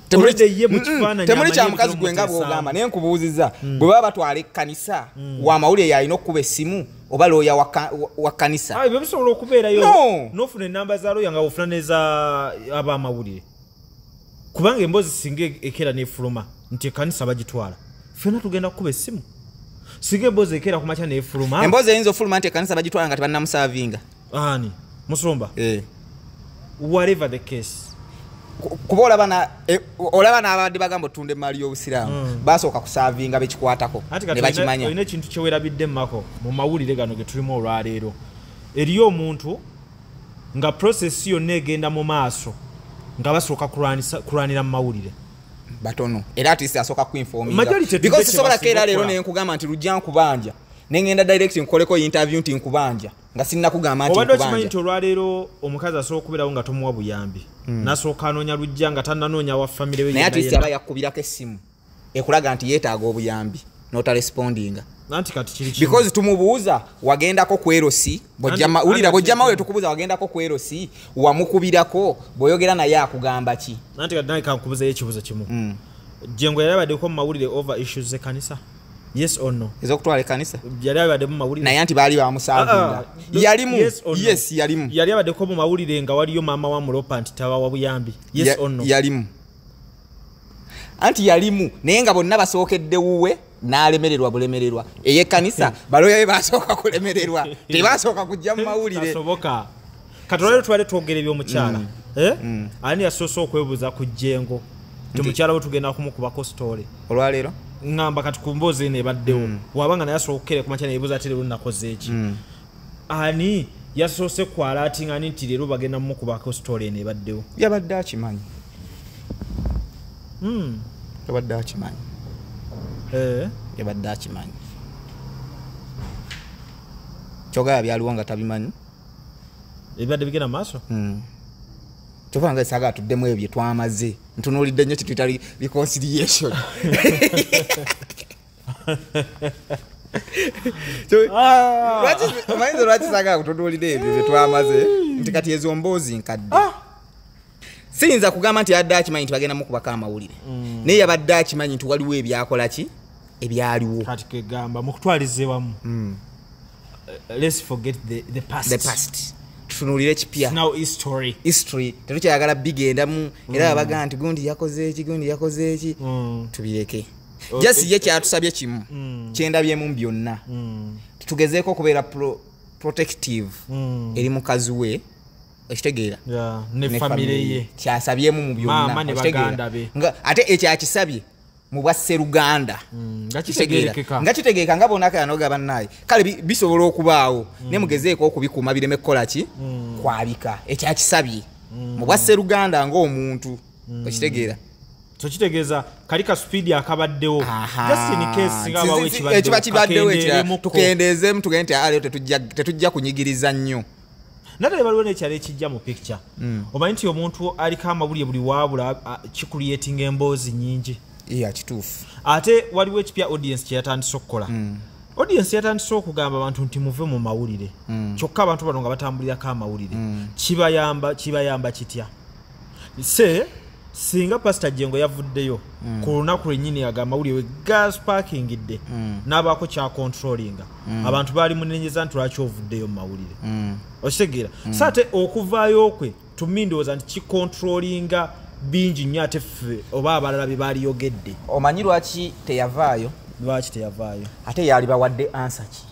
Temuli kya mukazi gwe nga bw'ogamba, naye nkubuuzizza bwe baba batwala ekkanisa, wamawulire yalina okukuba essimu oba looya wa kkanisa? Ebyo bisobola okubeerayo n'ofuna ennamba za looya nga ofuna n'eza ab'amawulire, kubanga emboozi singa ekeera n'efuluma nti ekkanisa bagitwala, ffenna tugenda kukuba essimu. Singa emboozi ekeera ku makya n'efuluma, emboozi eyinza ofuluma nti ekkanisa bagitwala nga tebannamusaavinga. Ani musumba? Whatever the case, kuba olaba n'abadde bagamba otunda emmaali y'obusiraamu basooka kusaavinga bekikwatako ne bakimanya. Olina ekintu kyewerabidde mako mu mawulire gano ge tulimu olwaleero, eriyo omuntu nga process yonna egenda mu maaso nga basooka kulwanira mu mawulire batono, era at least asooka kuinforminga, because sisobola keera leero ne nkugamba nti Lujja nkubanja, ne ngenda direct nkoleko interview nti nkubanja nga sinnakugamba nti Obadde nkubanja. okimanyi nti olwaleero omukazi asobola okubeerawo nga tomuwa buyambi, n'asooka anoonya Lujja nga tannanoonya wa famire we. Naye at least aba yakubirako essimu ekulaga nti yeetaaga obuyambi n'otarespondinga. Anti kati kiri kimu. Because tumubuuza wagendako ku LC, wulira bw'ojja mawulire tukubuuza wagendako ku LC, wamukubirako, bw'oyogera naye akugamba ki? Anti kati nange kankubuuzeyo ekibuuzo kimu. Jengo yali abaddeko mu mawulire over issues z'ekkanisa? Yes or no? Ez'okutwala ekkanisa? Yali abadde mu mawulire. Naye anti baali bamusaavinga. Yalimu. Yes, yalimu. Yali abaddeko mu mawulire nga waliyo maama wa Mulopa nti tabawa buyambi. Yes or no? Yalimu. Anti yalimu naye nga bonna basookedde wuwe n'alemererwa bulemererwa. Ey'ekkanisa balooya be basooka kulemererwa, tebasooka kujja mu mawulire. Tasoboka. Kati olwaleero tubadde twogera eby'omukyala. Ani yasoose okwebuuza ku Jengo? Nti omukyala we tugenda kumukubako story. Olwaleero? Ngamba kati ku mboozi eno ebaddewo, wabanga naye asobola okukeera ku makya neyeebuuza ate leero nnakoze eki? Ani yasoose kwalaatinga ani nti leero bagenda mumukubako story eno ebaddewo? Yabadde akimanyi. Yabadde akimanyi. Yabadde akimanyi. Kyogaba byaliwo nga tabimanyi. Ebibadde bigenda mu maaso? Kyova nga saagala tuddemu ebyo bye twamaze. Ntunuulidde nnyo kye tuyita reconciliation. Omanyi lwaki saagala kutunuulira ebyo bye twamaze? Nti kati ezo mboozi nkadde. Siyinza kugamba nti yabadde akimanyi nti bagenda mukubako amawulire. Naye yabadde akimanyi nti waliwo ebyakola ki? Ebyaliwo. Kati kegamba mu kutwaliza ewamu. Let's forget the past. The past. Tutunuulire ekipya. Now history. History. Tetukyayagala bigendamu. Era abaga nti gundi yakoze eki, gundi yakoze eki. Tubireke. Just ye kyatusabye kimu. Kyendabyemu byonna. Tugezeeko okubeera protective eri mukazi we. Okitegeera? Ne famire ye. Kyasabyemu mu byonna. Maama ne baganda be. Ate ekyakisabye mu bwa Sseruganda. Nga kitegeerekeka. Nga kitegeereka nga bonna kanoga bannaye. Kale bisobola okubaawo. Ne mugezeeko okubikuuma bireme kukola ki? Kwabika. Ekyakisabye mu bwa Sseruganda ng'omuntu. Okitegeera? So kitegeeza kali ka speed akabaddewo. Just in case nga bawe ekibaddewo. Ekiba kibaddewo ekirala. Tukendeezeemu tugende nti leero tetujja kunyigiriza nnyo. Nate waliwo n'ekyalo ekijja mu picture. Omanyi nti omuntu aliko amawulire buli waabula kicreatinga emboozi nnyingi. Iya, kituufu. Ate waliwo ekipya audience kye yatandise okukola. Audience yatandise okugamba abantu nti muve mu mawulire. Kyokka abantu bano nga batambulirako amawulire. Kibayamba kitya? Se singa Pastor Jengo yavuddeyo ku lunaku lwennyini aga amawulire we gas parkingidde n'abaako kyakontrolinga, abantu baali munenyeza nti lwaki ovuddeyo mu mawulire. Okitegeera? So ate okuvaayo kwe tumi ndowooza nti kikontrolinga bingi nnyo ate ffe oba abalala bye baaliyogedde. Omanyi lwaki teyavaayo? Lwaki teyavaayo? Ate yali bawadde answer ki?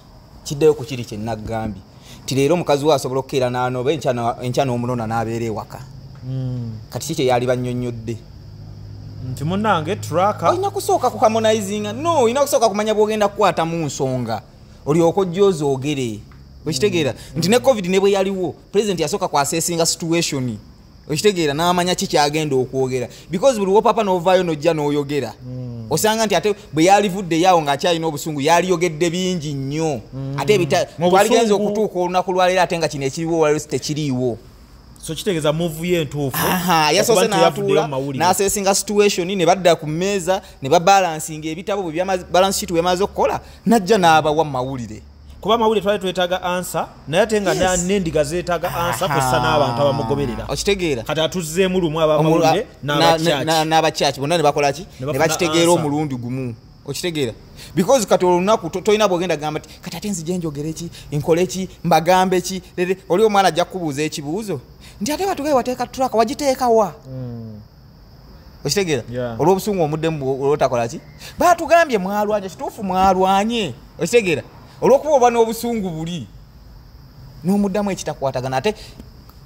Kiddeyo ku kiri kye naggambye nti leero omukazi we asobola okukeera n'anoba enkya n'omunona n'abeera ewaka. Kati ki kye yali bannyonnyodde? Nti munnange tracker olina kusooka ku harmonizinga. No, olina kusooka kumanya bw'ogenda kukwata mu nsonga olyoke ojje ozoogere. Okitegeera? Nti ne COVID ne bwe yaliwo, president yasooka kwasesinga situation. Okitegeera? N'amanya ki kyagenda okwogera, because buli wopapa n'ovaayo n'ojja n'oyogera, osanga nti ate bwe yalivuddeyo awo ng'akyalina obusungu yaliyogedde bingi nnyo. Ate Mu twaligenza busungu. okutuuka olunaku lwaleero ate nga kino ekiriwo olwaleero si tekiriiwo. So kitegeeza move ye entuufu Aha, yasoose okuba nti yavuddeyo n'atuula mu mawulire. n'asesinga situation ne badda ku mmeeza ne babalansinga ebitabo. Bwe balance sheet bwemaze okukola, najja n'abawa mu mawulire. Kuba amawulire twali twetaaga answer, naye ate nga n'endiga zeetaaga answer kwessa n'abantu abamugoberera. Okitegeera? Kati atuzzeemu lumu abamawulire n'abakyaki. N'abakyaki bonna ne bakola ki? Ne Ne bafuna bakitegeera answer. omulundi gumu. Okitegeera? Because kati olunaku tolina bwogenda gamba nti kati ate nzije njogere ki, nkole ki, mbagambe ki. Lere oli omwana ajja kukubuuza ekibuuzo nti ate batugaye wateeka tracker, wagiteeka wa? Okitegeera? Olw'obusungu omuddemu olwotakola ki, batugambye mwalwanye. Kituufu mwalwanye. Okitegeera? Olw'okuba oba n'obusungu buli n'omuddamu ekitakwatagana. Ate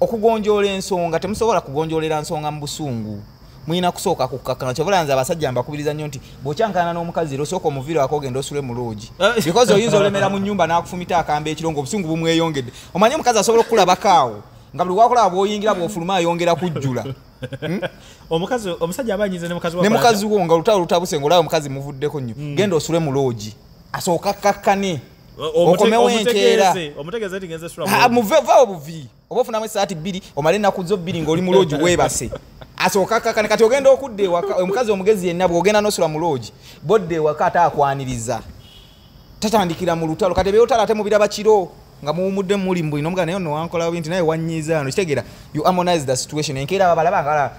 okugonjoola ensonga, temusobola kugonjoolera nsonga mu busungu, mulina kusooka kukkakkana. Kyobola nze abasajja mbakubiriza nnyo nti bw'okyankana n'omukazi era osooka omuviirako ogenda osule mu loogi, because oyinza olemera mu nnyumba n'akufumita akamba ekiro ng'obusungu bumweyongedde. Omanyi omukazi asobola okukulabako awo nga buli wakulaba, bw'oyingira, bw'ofuluma, ayongera kujjula. Omukazi, omusajja aba anyize ne mukazi we. Ne mukazi wo nga olutalo lutabuse, ng'olaba omukazi muvuddeko nnyo, genda osule mu loogi asooka akkakkane, okomewo enkeera. Omutegeeze nti ngenze sula. Ah, muve vaawo buvi, oba ofunamu esaati 2, omale ennaku zo 2 ng'oli mu loogi weebase, asooka akkakkane. Kati ogenda okudda ewaka, omukazi omugezi yenna bw'ogenda n'osula mu loogi, bodda ewaka ate akwaniriza, tatandikira mu lutalo. Kati ebyolutalo ate mubiraba kiro nga muwumudde, muli mbwino omugaa naye nno wankola nti naye wanyiiza ano. Kitegeera? You harmonize the situation. Enkeera ababalaba nga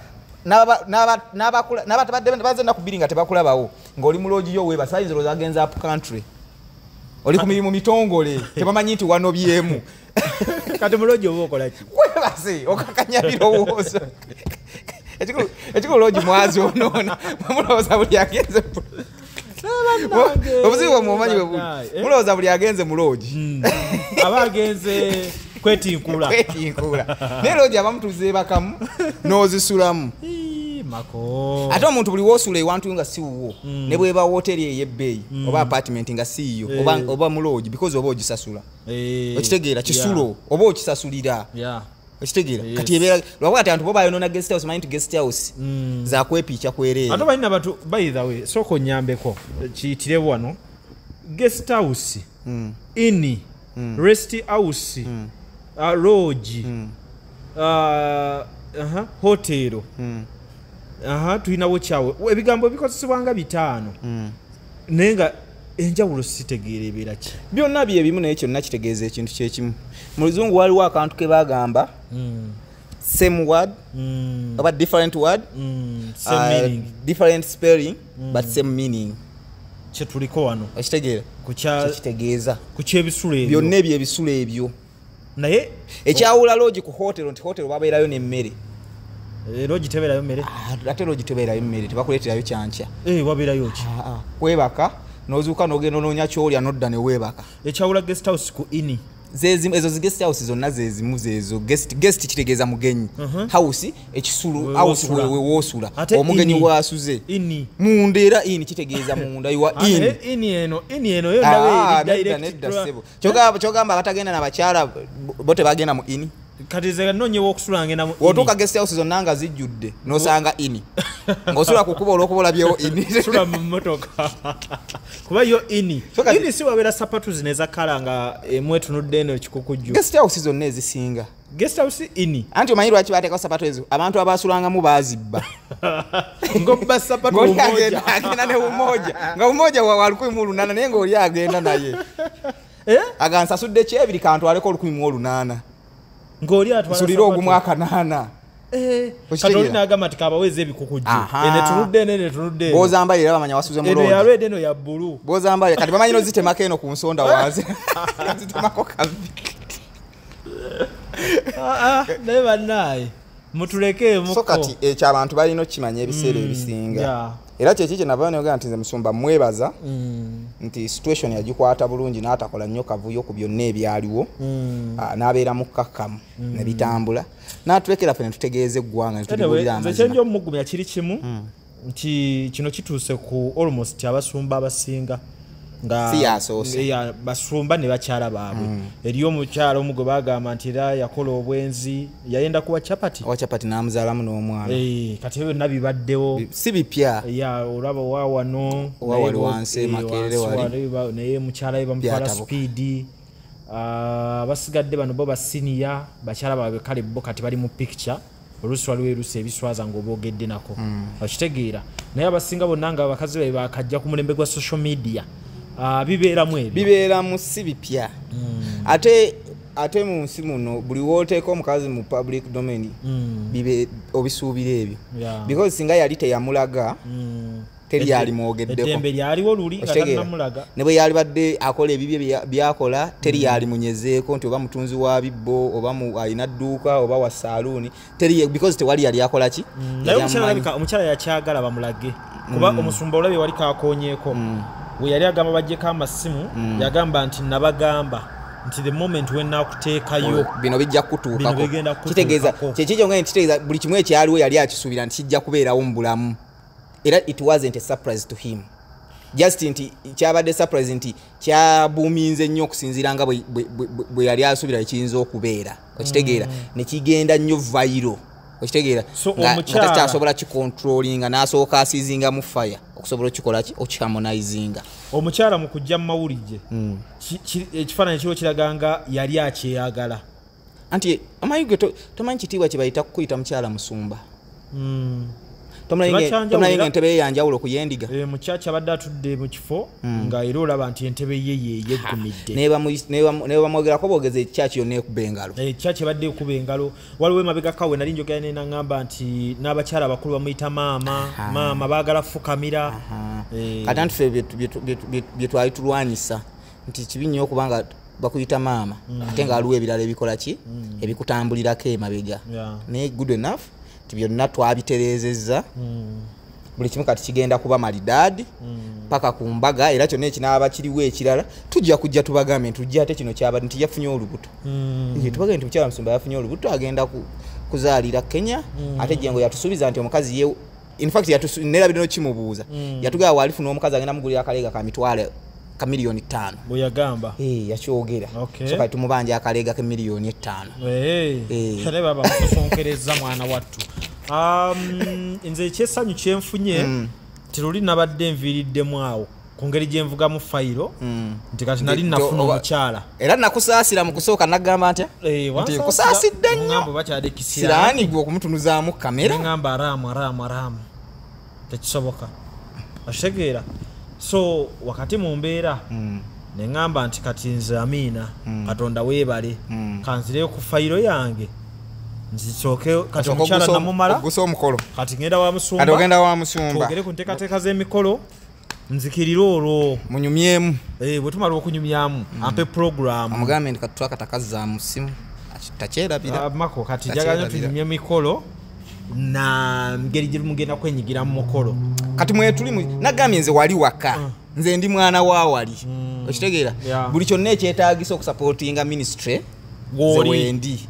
n'abatabadde baze ennaku 2 nga tebakulabawo ng'oli mu loogi yo weebase, ayinza olowooza agenza up country, oli ku mirimu mitongole, tebamanyi nti wanobyemu. Kati mu loogi oba okola ki? Webase, okakanya birowoozo. Ekikulu loogi mwazonoona, mulowooza buli agenze, obuzibu bwamwe omanyi bwe buli, mulowooza buli agenze mu loogi aba agenze kwetinkula. Kwetinkula. Naye loogi abamu tuzeebakamu n'ozisulamu. Ii, mako. Ate omuntu buli woosula ewantu nga si wuwo, ne bweba wooteri ey'ebbeeyi oba apartment nga si yiyo, oba mu loogi, because oba ogisasula. Okitegeera? Kisulo oba okisasulira. Okitegeera? Kati ebeera lwakuba ati abantu bo bayonona guest house. Manyi nti guest house zakwepiica kwereere. Ate balina abantu, by the way, sooka onyambeko kiyitire wano: guest house, inn, rest house, lodge, hotel. Aha, tulinawo kyawe ebigambo bikozesebwa nga 5, naye nga enjawulo sitegeera ebeera ki. Byonna byebimu, naye kyonna kitegeeza ekintu kyekimu. Mu luzungu waliwo akantu ke bagamba same word oba different word, Same meaning. Different spelling but same meaning. Kyetuliko wano. Okitegeera? Ku kya Kyekitegeeza. Ku kyebisulo ebyo. Byonna ebyo ebisulo ebyo. Naye ekyawula loogi ku hotel nti hotel babeerayo n'emmere. Lodge tebeerayo mmere. Ah, ate loogi tebeerayo mmere, tebakuleeterayo kyankya. Wabeerayo ki? Ah, ah, kwebaka n'ozuuka n'ogenda onoonya kyolya n'odda ne weebaka. Ekyawula guest house ku inn? Zezimu ezo zi guest house zonna zezimu zezo. Guest kitegeeza mugenyi, house ekisulo. We House woosula. we woosula. Ate omugenyi inn? waasuze. Inn. Munda, era inn kitegeeza munda, you are in. Inn eno, inn eno yo ndaba Ah, eri nedda, direct nedda ssebo. Kyogamba abatagenda n'abakyala bo tebagenda mu inn? Kati ze nonyewo okusula ngenda mu Wotuuka guest house zonna nga zijjudde n'osanga ini ng'osula ku kkubo olw'okuba olabyewo ini. Sula mu mmotoka kuba yo ini. So kati- Ini si wabeera sapatu zino eza kala nga emu etunudde eno ekikukujju. Guest house zonna ezisinga. Guest house ini. Anti omanyi lwaki bateekawo sapatu ezo? Abantu abasulangamu baazibba. Ngobba sapatu Ng'oli umoja. agenda ne umoja nga umoja wa 1800 naye ng'oli agenda naye. Eh? Aga nsasudde kyebiri kantwaleko 1800. Ng'oli atwala Nsulire sapatu. ogumu akanaana. Eh, Okitegeera? kati oli n'agamba nti kabaweeza ebikukujju. Aha. Eno etunudde eno, eno etunudde eno. Bw'ozambalira era bamanya wasuze mu Eno ya lodge. red, eno ya blue. Bw'ozambalira kati bamanyi n'ozitemako eno ku nsonda wansi. Zitemako kabi. Ah, ah, naye bannaaye mutulekeemuko. So kati ekyo abantu balina okukimanya ebiseera ebisinga. Yeah. Era kyeki kye nava nayogera nti nze musumba mwebaza nti situation yagikwata bulungi n'atakola nnyo kavuyo ku byonna ebyaliwo. N'abeera mukkakkamu ne bitambula n'atulekera ffe ne tutegeeza eggwanga ne Anyway, tulibuulira nze amazima. kyenja omugumya kiri kimu nti kino kituuse ku almost abasumba abasinga nga Si yasoose. Ya, basumba ne bakyala baabwe. Eriyo omukyala omu gwe bagamba nti era yakola obwenzi, yayenda kuwa chapati. Owa chapati n'amuzaalamu n'omwana. Eh, kati ebyo byonna bibaddewo. Si bipya. Ya, olaba owa wano Owa naye wali wansi, Makerere wali. naye mukyala we bamutwala Byatabuka. speedi. Abasigadde bano bo basiniya bakyala baabwe kale bo kati bali mu picture. Oluusi waliwo eruusi ebiswaza ng'oboogedde nako. Okitegeera. Naye abasinga bonna nga abakazi baabwe bakajja ku mulembe gwa social media. Bibeeramu ebyo. Bibeeramu si bipya. Ate mu nsi muno buli wooteeka omukazi mu public domain obisuubira ebyo. Yeah. Because singa yali teyamulaga teri yalimwogeddeko. Eddembe lyaliwo luli nga Okitegeera? tannamulaga. Ne bwe yalibadde akola ebibye byakola teri yalimunyezeeko nti oba mutunzi wa bibbo oba alina dduuka oba wa saaluuni teri because tewali yali akola ki? Naye Yali omukyala amumanyi. alabika omukyala yakyagala bamulage kuba omusumba olabye wali kakonyeeko. We yali agamba baggyeko amasimu yagamba nti nabagamba nti the moment we nakuteekayo bino bijja kutuukako. Bino bigenda kutuukako. Kitegeeza kyeki kyongere nti kitegeeza buli kimu ekyaliwo yali akisuubira nti kijja kubeerawo mu bulamu. Era it wasn't a surprise to him. Just nti kyabadde surprise nti kyabuuminze nnyo okusinziira nga bwe yali asuubira ekiyinza okubeera. Okitegeera? Ne kigenda nnyo viral. Okitegeera? So, Nga omukyala- takyasobola kicontrollinga n'asooka asiizingamu fire okusobola okikola ki? Okiharmonizinga. Omukyala mu kujja mu mawulire ekifaananyi kiriwo kiraga nga yali akyeyagala. Anti omanyi gwe tomanyi kitiibwa kye bayita kukuyita mukyala musumba. Tebakyanjawulira. Tomulanyi ng'entebe ye yanjawulo ku y'endiga. Mukyakya abadde atudde mu kifo nga era olaba nti entebe ye yeyeggumidde. Ne bamwogerako boogeza ekyaki yonna ekuba engalo. Kyaki ebadde ekuba engalo. Waliwo emabegako we nali njogera naye naŋŋamba nti n'abakyala abakulu bamuyita maama, maama baagala fukamira. Kati anti ffe bye twali tulwanyisa nti kibi nnyo okuba nga bakuyita maama ate nga waliwo ebirala ebikola ki ebikutambulirako emabega. Naye good enough nti byonna twabitereezezza. Buli kimu kati kigenda kuba malidaadi paka ku mbaga era kyonna ekinaaba kiriwo ekirala tujja kujja tubagambe nti tujja ate kino kyabadde nti yafunye olubuto. Tubagambe nti mukyala musumba yafunye olubuto agenda kuzaalira Kenya. Ate Jengo yatusuubiza nti omukazi ye in fact nerabira n'okimubuuza. Yatugamba w'alifuna omukazi agenda mugulira akaleega ka mitwalo ka miliyoni 5. Bwe yagamba. Yakyogera. Okay. So kati tumubanja akaleega ka miliyoni 5. Kale baba mukusonkereza mwana wattu. Nze ekyessanyu kyenfunye nti luli nabadde nviiriddemu awo ku ngeri gye nvugamu fayiro nti kati nali nafuna omukyala. Era nakusaasira mu kusooka nagamba ntya? Nti nkusaasidde nnyo. Ŋŋamba bakyadde kisiraani. Siraani gwe okumutunuzaamu kamera. Ŋŋamba araamu araamu araamu tekisoboka. Okitegeera? So wakati mu mbeera ne ŋŋamba nti kati nze Amiina Katonda weebale kanzireyo ku fayiro yange nzisooke kati omukyala namumala Ogguse omukolo. kati ngenda wa musumba. Kati ogenda wa musumba. Twogere ku nteekateeka z'emikolo nzikirire olwo. Munyumyemu. Bwe tumala okunyumyamu ampe puroguramu. Amugambe nti kati twakatakazza simu takyerabira. Mako kati njagala nnyo tunyumye emikolo na ngeri gye mugenda kwenyigira mu mukolo. Kati mwetuli nagambye nze wali waka. Nze ndi mwana wa wali. Okitegeera? Buli kyonna ekyetaagisa okusupportinga ministry W'oli. wendi.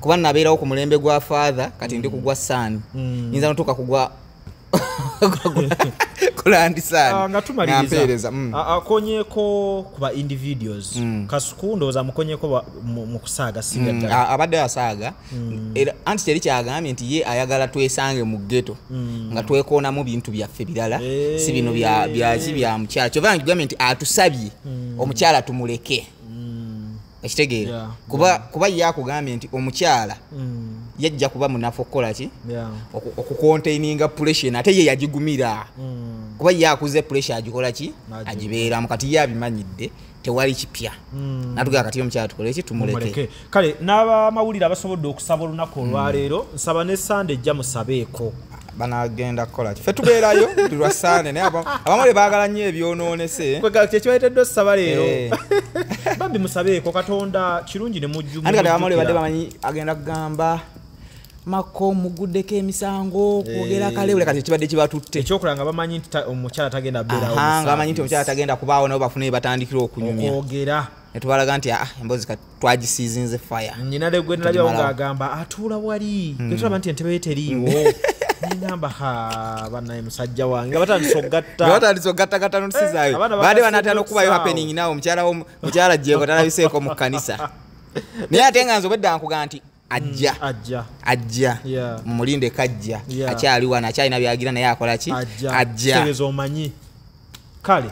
Kuba nabeerawo ku mulembe gwa father kati ndi kugwa son. Nyinza notuuka kugwa Kulandisani Nga tumaliriza, akonyeko kuba individuals, Kasuku ndowooza mukonyeko mu kusaaga singa ddala. Abadde asaaga era anti kyeri kyagambye nti ye ayagala twesange mu ghetto nga twekoonamu bintu byaffe birala, si bino byaki bya mukyala. Kyova nkigambye nti atusabye omukyala tumuleke. Ekitegeera kuba ye akugambye nti omukyala yajja kuba munafu okukola ki, okukontaininga pressure, ate ye yagigumira kuba ye akuze pressure agikola ki, agibeeramu. Kati ye abimanyidde, tewali kipya. Natugamba kati omukyala tukole ki, tumuleke. Kale n'abamawulire abasobodde okusaba olunaku olwaleero, nsaba ne Sande ejja musabeeko. Banagenda kukola ki, ffe tubeerayo buli lwa Sande, naye abamawulire baagala nnyo ebyonoonese. Kyekibaletedde osaba leero, bambi musabeeko Katonda kirungi ne mujjumira. Anti kati abamawulire badde bamanyi agenda kugamba Mako muguddeko emisango kwogera kalewule, kati kibadde kibatutte. Ekyokola nga bamanyi nti omukyala tagenda beerawo. Nga bamanyi nti omukyala tagenda kubaawo, nabo bafune batandikira okunyumya okwogera. Ne tubalaga nti emboozi kati twagisiizinze fire. Nnyina gwe nalabyawo ng'agamba atuula wali, getulaba nti entebe ye teriiwo. Nengamba ha bannaye musajja wange nga batandise okugatta. Nga batandise okugattagatta notisizaayo. Baadde banaatera n'okubayo happening naawe omukyala Jjengo talabiseeko mu kkanisa. Naye ate nga nze obwedda nkugamba nti ajja mumulinde kajja, akyali wano, akyalina byagira naye akola ki, ajja. Kitegeeza omanyi. Kale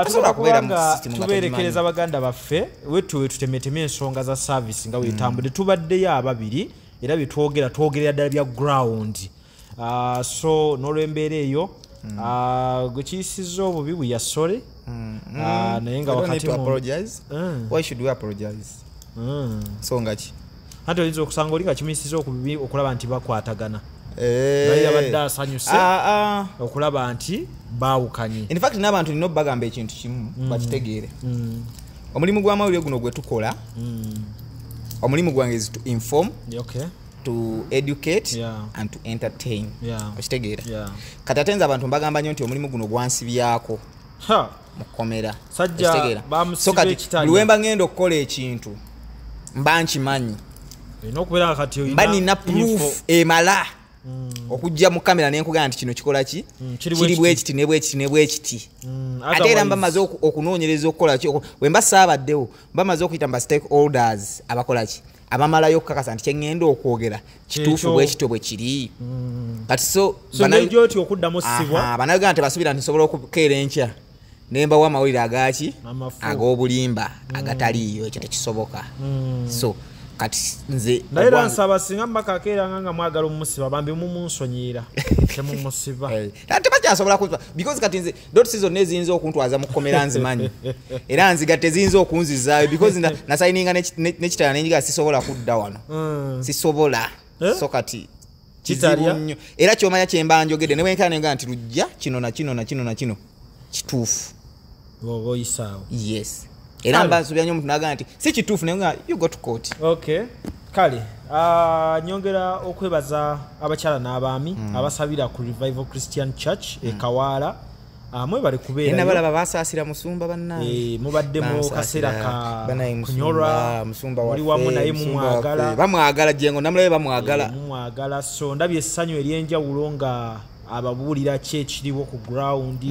tusobola kubanga tubeerekereza baganda baffe wetu tutemeteme ensonga za service nga wetambudde. Tubaddeyo ababiri era byetwogera twogerera ddala bya ground. So n'olwembeera eyo gwe kiyisizza obubi we are sorry. Naye nga wakati why should we apologize? Nsonga ki? Anti oyinza okusanga oli nga kimuyisizza okubi okulaba nti bakwatagana. Naye yabadde asanyuse okulaba nti baawukanye. In fact n'abantu nina obbagamba ekintu kimu bakitegeere. Omulimu gw'amawulire guno gwe tukola, omulimu gwange is to inform, to educate and to entertain. Okitegeera? Kati ate nze abantu mbagamba nnyo nti omulimu guno gwansibyako mukomera. Okitegeera? So kati buli we mba ngenda okukola ekintu mba nkimanyi, mba nina proof emala okujja mu kamera ne nkugamba nti kino kikola ki, kiri bwe kiti ne bwe kiti ne bwe kiti. Ate era mba maze okunoonyereza okukola ki, we mba saabaddewo mba maze okuyita mba stakeholders abakola ki, abamalayo okukakasa nti kye ŋŋenda okwogera kituufu bwe kityo bwe kiri. Kati so bannayuganda tebasuubira nti nsobola okukeera enkya ne mbawa amawulire agaki ag'obulimba agataliiyo, ekyo tekisoboka. So kati nze naye era nsaba singa mbakakeeranga nga mwagala omumusiba bambi mumunsonyiira temumusiba. Tebakyasobola kunsiba because kati nze dotsi zonna eziyinza okuntwaza mu kkomera nzimanyi, era nziga teziyinza okunzizaayo because nasayininga n'ekitala nenjiga sisobola kudda wano, sisobola. So kati kizibu nnyo era kyomanya kyemba njogedde ne bwenkana nenga nti lujja kino na kino na kino na kino kituufu oba oyisaawo. Yes. Era mba nsuubira nnyo omuntu n'agamba nti si kituufu naye nga you go to court. Okay. Kale nyongera okwebaza abakyala n'abaami abasabira ku Revival Christian Church e Kawaala. Mwebale kubeerayo. Nabalaba basaasira musumba bannange. Mubadde mu kaseera ka kunyolwa, musumba muli wamu naye mumwagala. Bamwagala Jjengo namulabe bamwagala. Mumwagala. So ndabye essanyu ery'enjawulo nga ababuulira ki ekiriwo ku ground.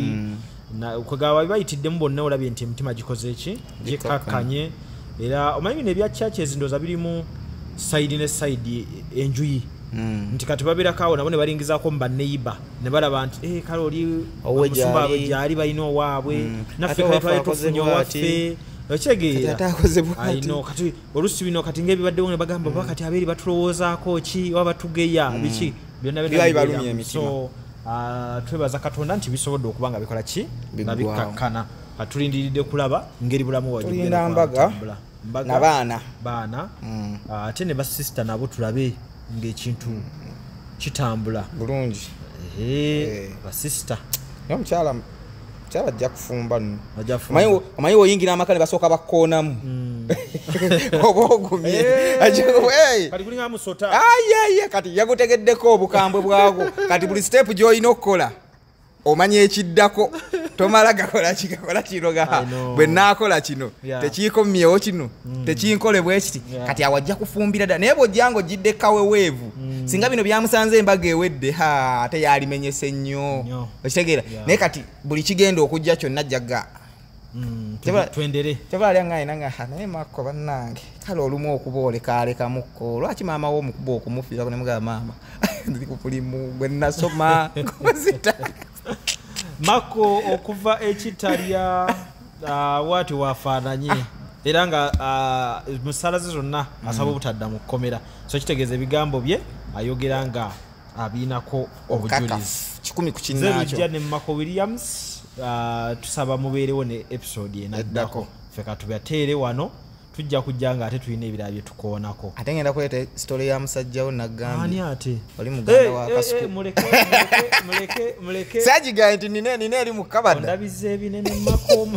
Kwegaba bayitiddemu bonna olabye nti emitima gikoze ki, gikakkanye. Era omanyi bino ebya churches ndowooza birimu side ne side enjuyi. Nti kati babeerako awo nabo ne balingizaako mu banneyiba ne balaba nti kale oli omusumba gyali balina owaabwe, naffe kale twali tufunye owaffe. Okitegeera? Kati oluusi bino kati ng'ebibaddewo ne bagamba oba kati abeeri batulowoozaako ki oba batugeya biki, byonna byonna emitima. So twebaza Katonda nti bisobodde okuba nga bikola ki, nga bikkakkana. Katulindiridde kulaba ngeri bulamu wagenda mbaga na baana ate ne basisita nabo tulabe ng'ekintu kitambula bulungi. Basisita naye omukyala ajja kufumba nno. Omanyi woyingira amaka ne basooka bakoonamu oba ogumye kati yagutegeddeko obukambwe bwagwo. Kati buli step gy'olina okukola omanya ekiddako. Tomala gakola ki, gakola kino ga I know. bwe naakola kino tekiikomyewo kino, tekinkole bwe kiti. Kati awo ajja kufumbira ddala, naye bw'ojja ng'ojjidde kaweweevu, singa bino byamusanze embaga ewedde, ha, ate yalimenyese nnyo. Nnyo. Okitegeera? Naye kati buli kigenda okujja kyonna jjaga. Twendere. Kyoba nga alina nga, "Ha, naye Makko bannange, kale olumu okuba olekalekamukko, lwaki maama wo omukuba okumufiirako?" Ne mugamba, "Maama, ndi ku pulimu bwe nasoma kozita." Mako okuva ekitalya waati wafaananye era nga mu ssaala ze zonna asaba obutadda mu kkomera, so kitegeeza ebigambo bye ayogera nga abiinako obujulizi. Obukakafu 100 ku Nze kinnaakyo. Lujja ne Mako Williams, tusaba mubeerewo ne episode enaddako. Eddako. Ffe katubateere wano, tujja kujja nga ate tulina ebirala bye tukoonako. Ate ngenda kuleeta sitole ya musajjawo. Ani? Nagambye Ate oli muganda Eh, wa eh, Kasuku. eh, muleke, muleke, muleke, muleke. Sagigaye nti nina eri mu kabada. Ondabiza ebinene, Mako.